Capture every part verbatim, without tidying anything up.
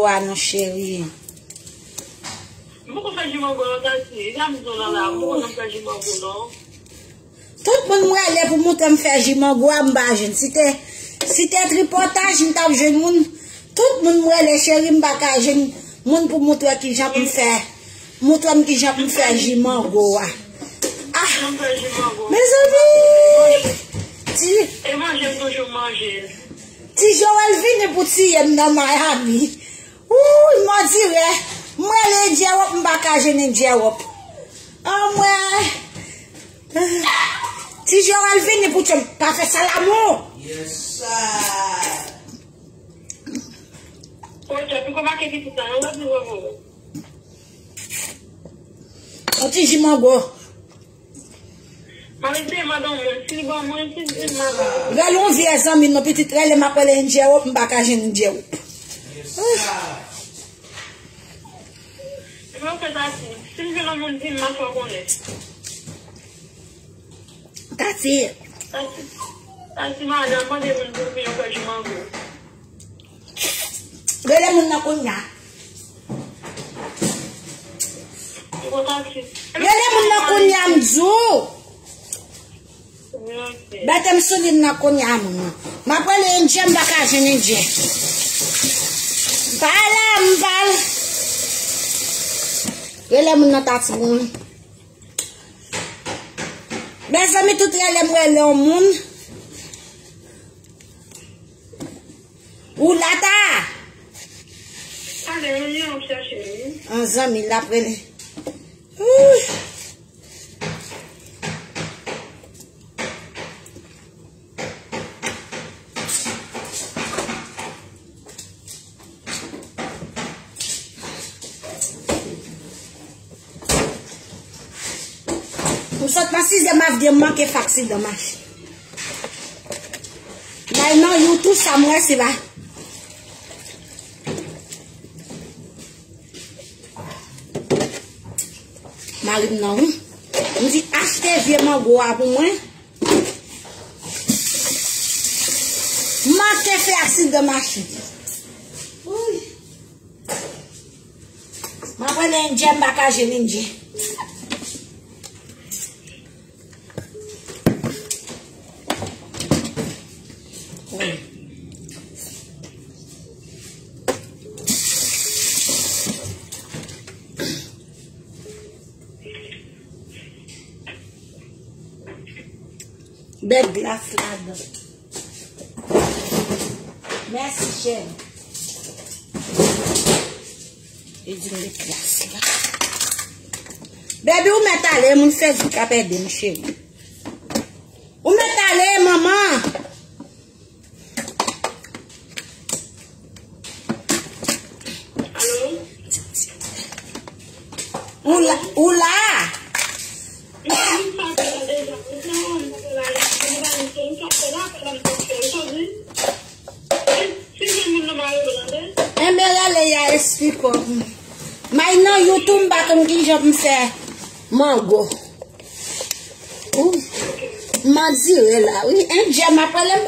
a non, cheri. M poko fè ji mango non, Tati. Jan m di w lan la, m poko janm fè ji mango non. Tout moun m rele pou montre m fè ji mango a, m pa jwenn. Si te, si te tripotay, m t ap jwenn moun. Tout moun m rele, cheri, m pa ka jwenn moun pou montre kijan pou m fè. Montre m kijan pou m fè ji mango a. Ah, mezanmi! Ti, e manje m toujou manje. Ti Joel vini pou tiye m nan Miami. Wouy, m on dirè. M rele Indyen Wòp, m pa ka jwenn Indyen Wòp. Anmwey. Ti Joel vini pou tye m. Pa fè sa, lanmou. Yes, sir. Oke, piko make pitit la, yon lòt nivo pou ou. Yon ti ji mango. Mwen te mande yon moun, si l ban mwen, si l di m, m a ba l. Rele yon vye zanmi m non, pitit, rele m ap rele Indyen Wòp, m pa ka jwenn Indyen Wòp. Mwen fè Tati, si m jwenn yon moun, di m, m a fè w konnen. Tati. Tati, Tati, madanm, mande moun pou vin yon kòj mango. Rele moun nan kounye a. Rele moun nan kounye a, m di w. Mete m sou liy nan kounye a, moun nan. M ap rele Indyen, m pa ka jwenn Indyen. M pa la, m pa la. Rele moun nan, Tati, pou mwen. Mezanmi, tout rele m rele yon moun. Ou la ta? An zanmi l ap rele. Ooh. M sot nan sizè m ap di m manke fè aksidan machin. Bay nan you tou sa m wè se pa. Mari m nan wi. M di achte vye mango a pou mwen. M manke fè aksidan machin. Wouy. M ap rele Indyen, m pa ka jwenn Indyen. Bèl glas ladan. Mèsi, cheri. E di m met glas la. Baby, ou mèt ale, moun Facebook ap ede m, cheri. Ou mèt ale, manman. Alo? Ou la, ou la? Mwen, mwen pa fè la deja. Mwen, mwen pa fè la, mwen pa fè la, mwen pa fè la, mwen pa fè la. Enben, rele ya, esplike w. May nan YouTube, m pa konn kijan pou m fè mango. Ooh. M andire la, wi. Indyen m ap rele m.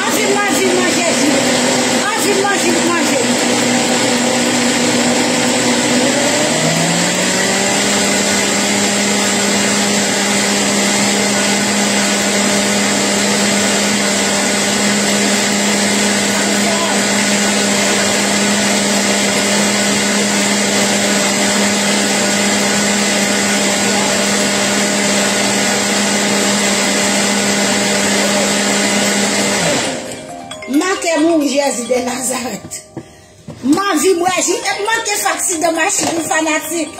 Anvi manje, manje, anvi manje, manje. M manke mouri, Jezi de Nazarèt. M anvi mouri, Jezi. M manke fè aksidan machin pou fanatik.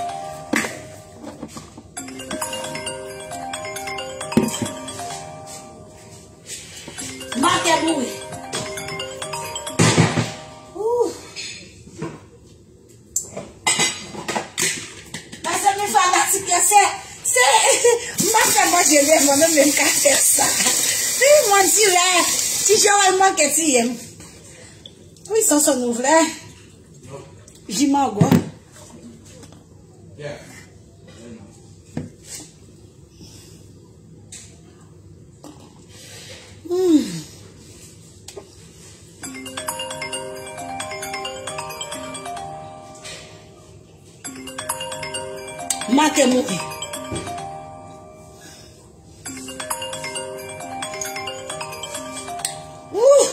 M manke mouri. Ooh. Mezanmi, fanatik yo, se, se, m pa fè Je devan nou menm ka fè sa. Wi, mwen ti lè, ti Joel manke tiye m. Wi, Sonson nou vle. Ji mango. Hmm. Manke mouri. Wouh!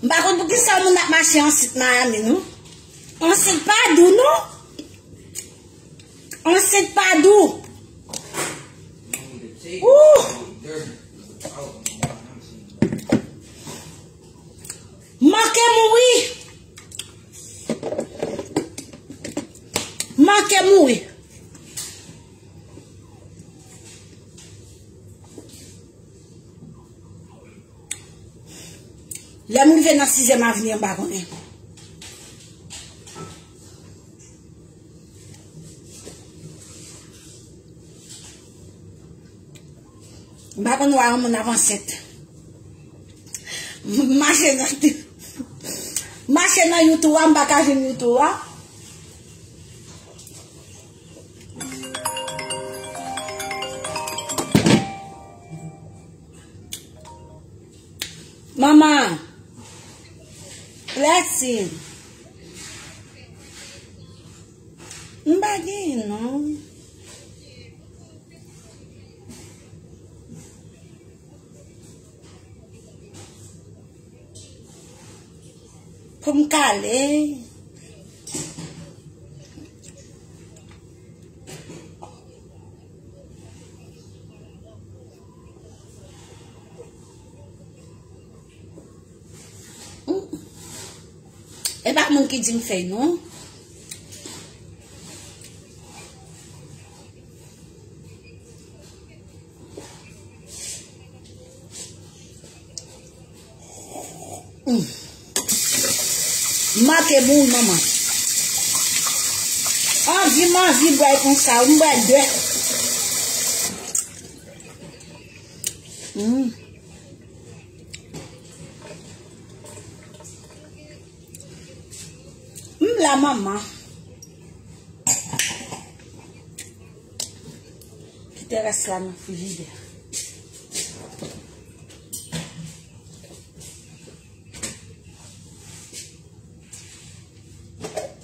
M pa konn pou ki sa moun ap mache ansent Miami, non. Ansent pa dou, non. Ansent pa dou. Ooh. Manke mouri. Manke mouri. Lè m rive nan Sizyèm Avni an, m pa konnen. M pa konn wè yon moun ap ansent. M mache nan, mache nan YouTube a, m pa ka jwenn YouTube a. Manman, Lètin, m pa genyen non. Pou m kale. E pa moun ki di m fèy non. Mm. M manke mouri manman. Anvi m anvi bwè konsa, m bwè de. Mm. M la manman. Kite rès la nan frijidè.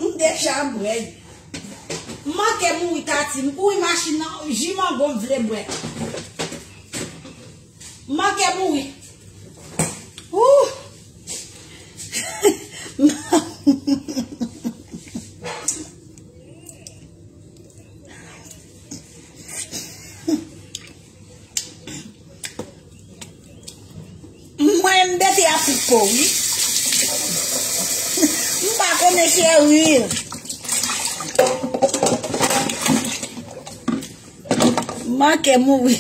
M deja bwè. M manke mouri Tati. M kouri machin nan, ji mango m vle bwè. M manke mouri. Ooh. Mwen, m bete a tout po, wi. M pa konnen cheri. M manke mouri.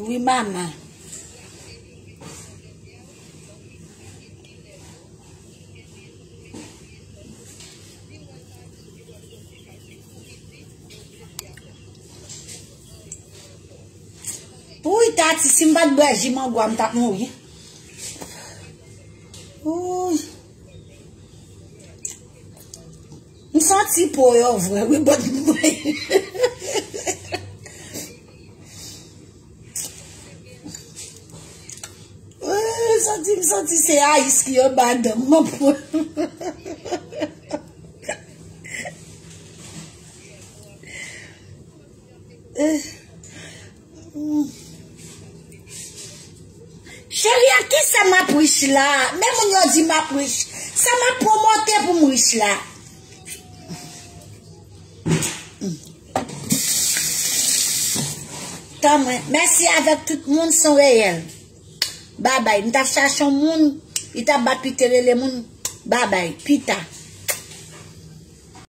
Wi, manman. Wouy, Tati, si m pa t bwè ji mango a, m t ap mouri. Wouy. M santi po yo vre, wi, bòt mwen. Wouy, santi, m santi se ayis ki anba dan m, m ap pran. Eh. Cheri, a kisa m ap rich la? Men moun yo di m ap rich. Sa m ap pwomote pou m rich la? Tan mwen. Mèsi avèk tout moun, son reyèl. Babay. M t ap chache yon moun, li t ap bat, li te rele moun. Babay. Pita.